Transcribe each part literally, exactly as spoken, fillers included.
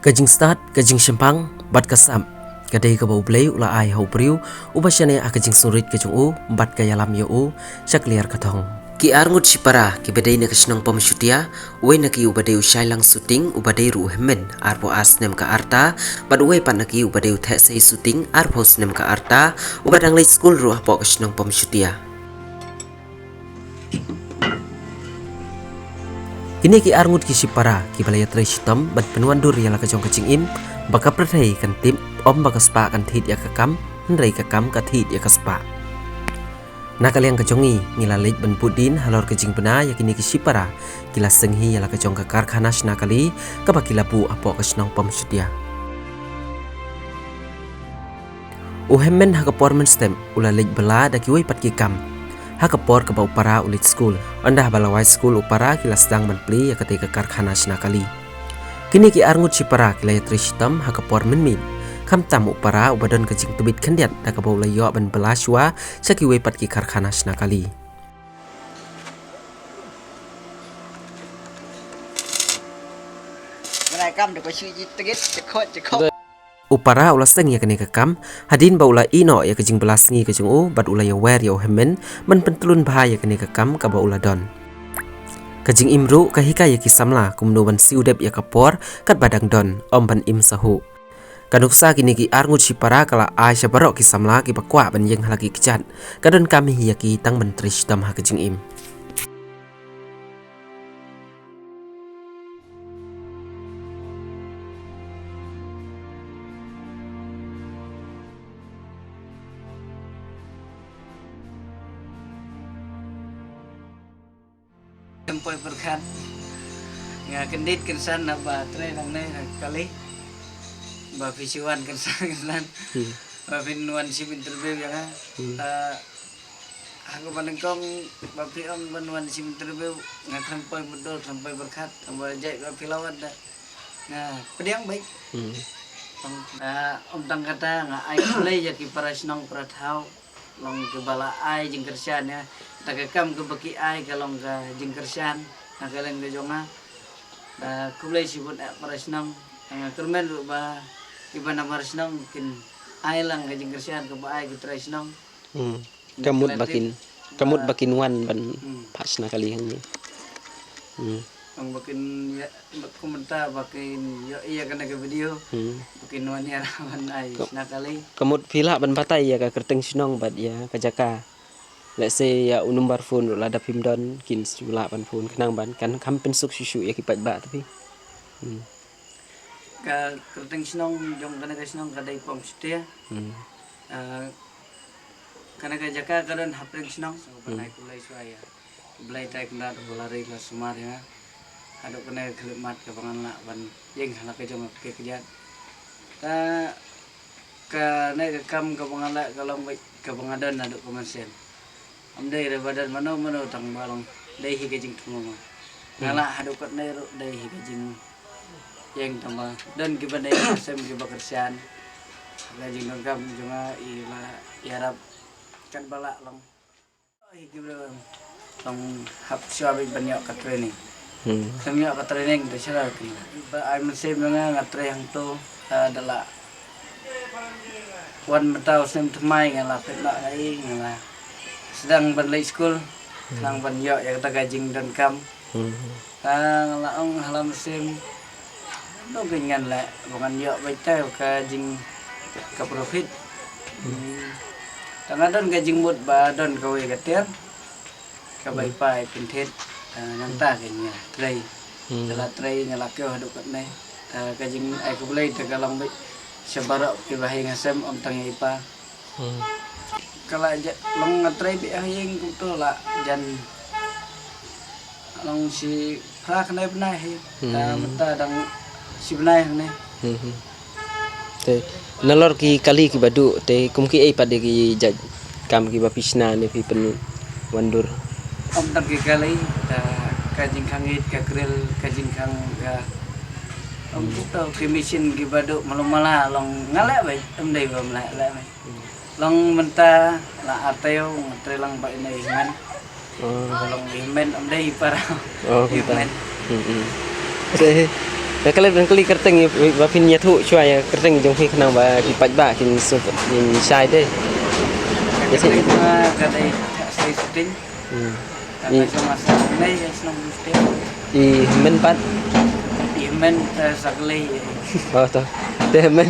Ka jingstad, ka jingshemphang bad ka sap ka dei kaba U Blei u la ai ha u briew uba shaniah ha ka jingsngewrit ka jong u bad ka ïalam ïa u sha kliar ka thong. Ki arngut shipara kiba dei na ka shnong Pamshutia, uwei na ki uba dei u Shailang Suting uba dei ruh u hynmen arphew ar snem ka rta, bad uwei pat na ki uba dei u Thehsei Suting arphew snem ka rta, uba dang leit skul ruh hapoh ka shnong Pamshutia. Kine ki arngut ki shipara kiba la ïatrei shitom ban pynwandur ïa la ka jong ka jingim ba ka pyrthei kan tip, ym ba ka spah kan thied ïa ka kam, hynrei ka kam ka thied ïa ka spah. Na ka liang ka jong ngi, ngi la leit ban bud dien halor ka jingbna ïa kine ki shipara ki la seng hi ïa la ka jong ka karkhana shna kali kaba ki la buh hapoh ka shnong Pamshutia. U hynmen ha ka por mynstep u la leit bylla da kiwei pat ki kam ha ka por kaba u para u leit skul. Ynda haba la wai skul u para ki la sdang ban plie ïa katei ka karkhana shna kali. Kine ki arngut shipara ki la ïatrei shitom ha ka por mynmiet, khamtam u para uba don ka jingtbit khyndiat da kaba u la ïoh ban bylla shuwa sha kiwei pat ki karkhana shna kali. Mynai kam da ka shu ji tgit, jekot, jekot. U para u la seng ïa kane ka kam hadien ba u la ïeh noh ïa ka jingbylla sngi ka jong u bad u la ïawer ïa u hynmen ban pyntlun bha ïa kane ka kam kaba u la don. Ka jingim ruh ka hikai ïa ki samla kumno ban siew dep ïa ka por katba dang don, ym ban im sahuh. Ka nuksa kine ki arngut shipara ka la ai sha baroh ki samla kiba kwah ban ïeng ha la ki kjat. Ka donkam hi ïa ki tang ban trei shitom ha ka jingim. Tempoi pyrkhat. Nga kyndit kynsan naba trei nangne na kali. Ba phi shu wan kynsan kynsan. Hmm. Ba phin wan shim interview ïa nga. Hmm. Ah, ha kaba nyngkong ba phi ong ban wan shim interview, nga khlem poi mutdur, khlem poi pyrkhat, ba jait ba phi la wan da nga pdiang beit. Hmm. Ong, ah, ym tang kata, nga ai khublei ïa ki para shnong para thaw. Long kiba la ai jingkyrshan ïa. Ta ka kam kaba ki ai ka long ka jingkyrshan na ka liang ka jong nga. Da khublei shibun eh para shnong. Nga kyrmen ruh ba kiba na para shnong kin ai lang ka jingkyrshan kaba ai ki trai shnong. Hmm. Ka mut ba kin, ka mut ba kin wan ban, hmm, phah shna kali hangne. Hmm. Ong ba kin ïa, ba kumta ba kin ïoh ïa kane ka video. Hmm. Ba kin wan ïa ban ai shna kali. Ka mut phi lah ban batai ïa ka kyrteng shnong bad ïa ka jaka. Let's say ïa u number phone ruh lada phim don kin shu lah ban phone khnang ban kan kham pynsuk shuh shuh ïa ki paidbah te phi. Hmm. Ka kyrteng shnong jong kane ka shnong ka dei Pamshutia. Hmm. Ah, kane ka jaka ka don hapdeng shnong. So, hmm, ban ai khublei shuwa ïa U Blei Trai Kynrad uba la ri la sumar ïa nga haduh kane ka khyllipmat kaba ngan lah ban ïeng ha la ka jong ka kjat. Ta kane ka kam kaba nga lah ka long beit kaba nga don haduh ka mynsiem. Ym dei re ba don mano mano tang ba long dei hi ka jingthmu ma. Nga lah haduh katne ruh dei hi ka jingïeng tang ba don kiba dei ka sem kiba kyrshan. Ka jingdonkam jong nga i la ïarap katba lah long. Hi kiba long hap shuwa beit ban ïoh ka training. Hmm. Khlem ïoh ka training te shuwa ki. Ba ai mynsiem jong nga nga trei hangto, ah, da la wan mynta u snem thymmai nga la phet noh ngi, nga la sdang ban leit skul, hmm, sdang ban ïoh ïa kata ka jingdonkam. Hmm. Ah, nga la ong ha la mynsiem, nongkyn ngan leh ba ngan ïoh beit te ka jing ka profit. Hmm. Hmm. Tang nga don ka jingmut ba don kawei ka tiar. Kaba i pa i pynthied, ah, nangta ka nga trei. Hmm. Ka la trei nga la kiew haduh katne. Ah, ka jingai khublei te ka long beit sha baroh kiba ha ïing ha sem ym tang ïa i pa. Hmm. Ka la ja-, long nga trei beit ha ïing kumto la jan long shi phra khyndai bnai hi. Hmm. Ah, mynta dang shi bnai hangne. Hmm, hmm. Te nalor ki kali kiba duh te kum kiei pat de ki jait kam kiba phi shna ne phi pynwandur? Ym tang ki kali, ta ka jingkhang ïit, ka kril, ka jingkhang ka, ym, hmm, kumto ki machine kiba duh malu mala long nga leh beit, ym dei ba ym leh, leh beit. Hmm. Long mynta la ar taïew nga trei lang bad ine i hynmen. Oh. Ba long i hynmen ym dei i para. Oh, i hynmen. Hmm, hmm. Te Nga klet ban kylli kyrteng, ba phin ïathuh shuwa ïa kyrteng jong phi khnang ba ki paidbah kin suk, kin shai te. Ïa, ka dei ma, ka dei Thah Sei Suting. Hmm. Ka, i, ka jong nga sa Nei, ïa shnong Blue State. I hynmen pat? I hynmen, eh, sa Khlei. Oh, to. Te hynmen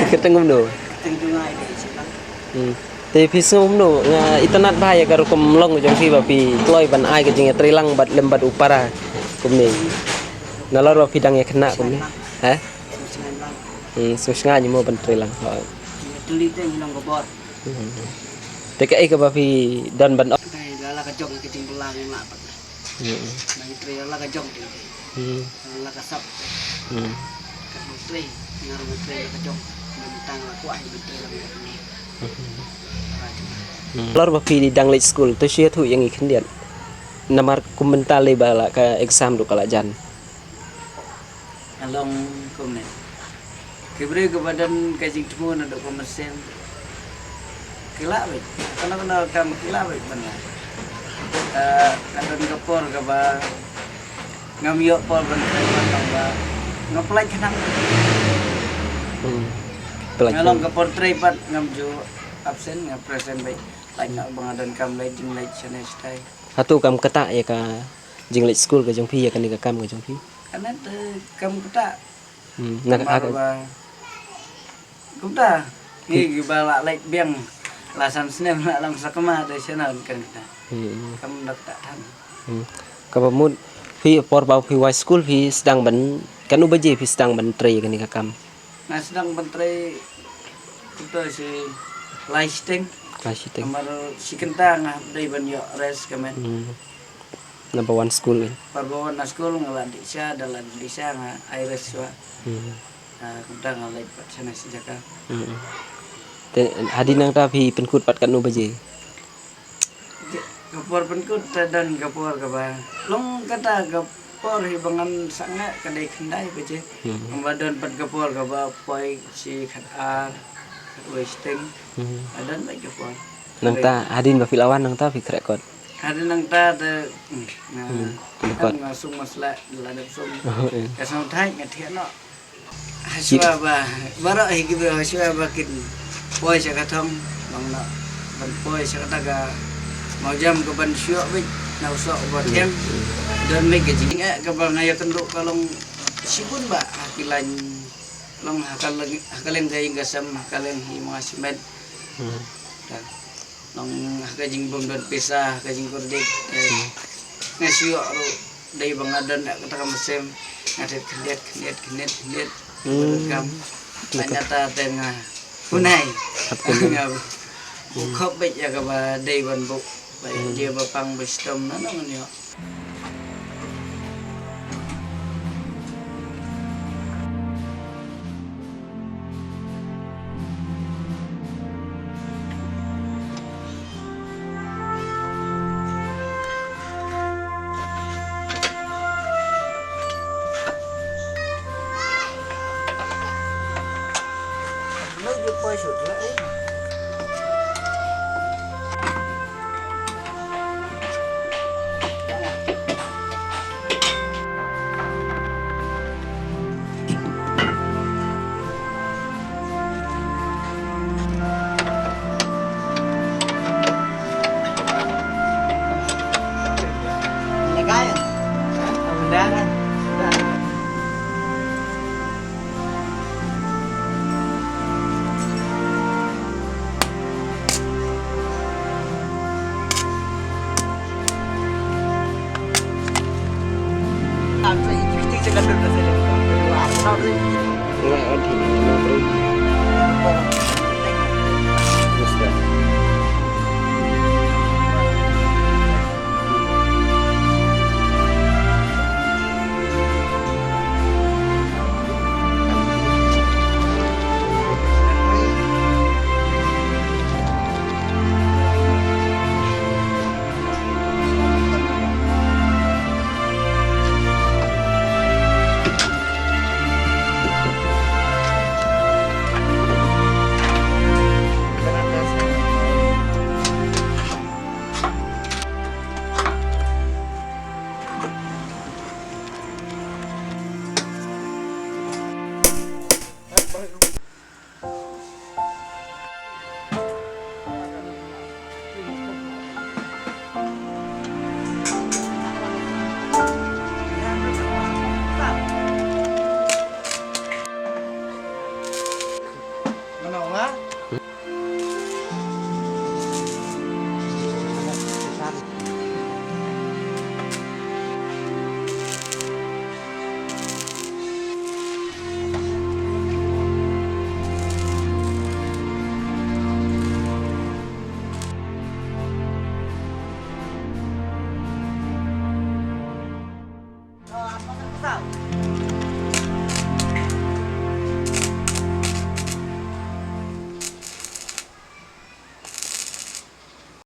kyrteng kumno? Kyrteng jong nga i dei Chilang. Hmm. Te phi sngew kumno, nga itynnad bha ïa ka rukom long jong phi ba phi kloi ban ai ka jingïatreilang bad lem bad u para kumne. Nalor ba phi dang ïa khynnah kumne. Ha? Hmm, sngewsngaiñ mo ban treilang. Ho. Te kaei kaba phi don ban ong? Dei la la ka jong ka jingbylla nga lah pat. Hmm. Nang trei la la ka jong te. Hmm. La la ka sap. Hmm. Ka nang trei, nang trei la ka jong. Nang tang la kwah nang trei la ka jong. Hmm. Lor ba phi dang leit skul, to shu ïathuh ïa ngi khyndiat. Namar kum mynta lei ba la ka exam ruh ka la jan. Nga long kumne. Ki briew kiba don ka jingthmu naduh ka mynsiem, ki lah beit. Kano kano ka kam ki lah beit ban lah. Ka, ka don ka por kaba ngam ïoh por ban trei pat, kaba nga pynlait khnang. Hmm. Pynlait khnang. Nga long ka por trei pat ngam ju absent, nga present beit. Lait noh ba nga don kam leit, jingleit shane shatai. Hato kam ktah ïa ka jingleit skul ka jong phi, ïa kane ka kam ka jong phi? Kane te kam ktah. Hmm, na ka, namar ba kumta. Ngi, hmm, kiba la leit biang la san snem la long sakma de sena kan ktah. Hmm. Kam da ktah than. Hmm. Kaba mut phi por ba phi wai skul phi sdang ban, katno baje phi sdang ban trei kane ka kam? Nga sdang ban trei kumta shi lai shiteng. Lai shiteng. Namar shi kynta nga hap dei ban ïoh rest ka met. Hmm. Naba wan skul, eh? Par ba wan na skul nga la dih sha, da la dih sha nga ai rest shuwa. Hmm. Ah, kumta nga leit pat shane shi jaka. Hmm. Te hadien nangta phi pynkut pat katno baje? Ka por pynkut te don ka por kaba long kata ka por hi ba ngan sangeh ka dei khyndai baje. Hmm. Ngan ba don pat ka por kaba poi shi khat ar, khat wei shiteng. Hmm. Ka don pat ka por. Nangta hadien ba phi la wan nangta phi khreh kot? Hadien nangta te, hmm, nga, hmm, khreh kot. Nga sum masla la dep sum. Oh, eh. Ka sum thait nga thiah noh. Hashwa ba, baroh hi ki briew hashwa ba kin poi sha ka thong, long noh ban poi sha kata ka mawjam ka ban shuh beit na u soh ba thiang. Don beit ka jingeh kaba nga ïakynduh ka long shibun ba ha ki lain, long ha ka liang, ha ka liang ka ïing ka sem, ha ka liang hi ma shimet. Hmm. Nong ha ka jingbym don pisa, ha ka jingkordit, eh, hmm, nga shu ïoh ruh dei ba nga don ha kata ka mynsiem, nga thied khyndiat, khyndiat, khyndiat, khyndiat. Hmm. Kam. Nga kata te nga punai. Hap khyndiat. Nga buh khop beit ïa kaba dei ban buh. Ba ïa, hmm, jia ba pang ba shitom na nong ngan ïoh.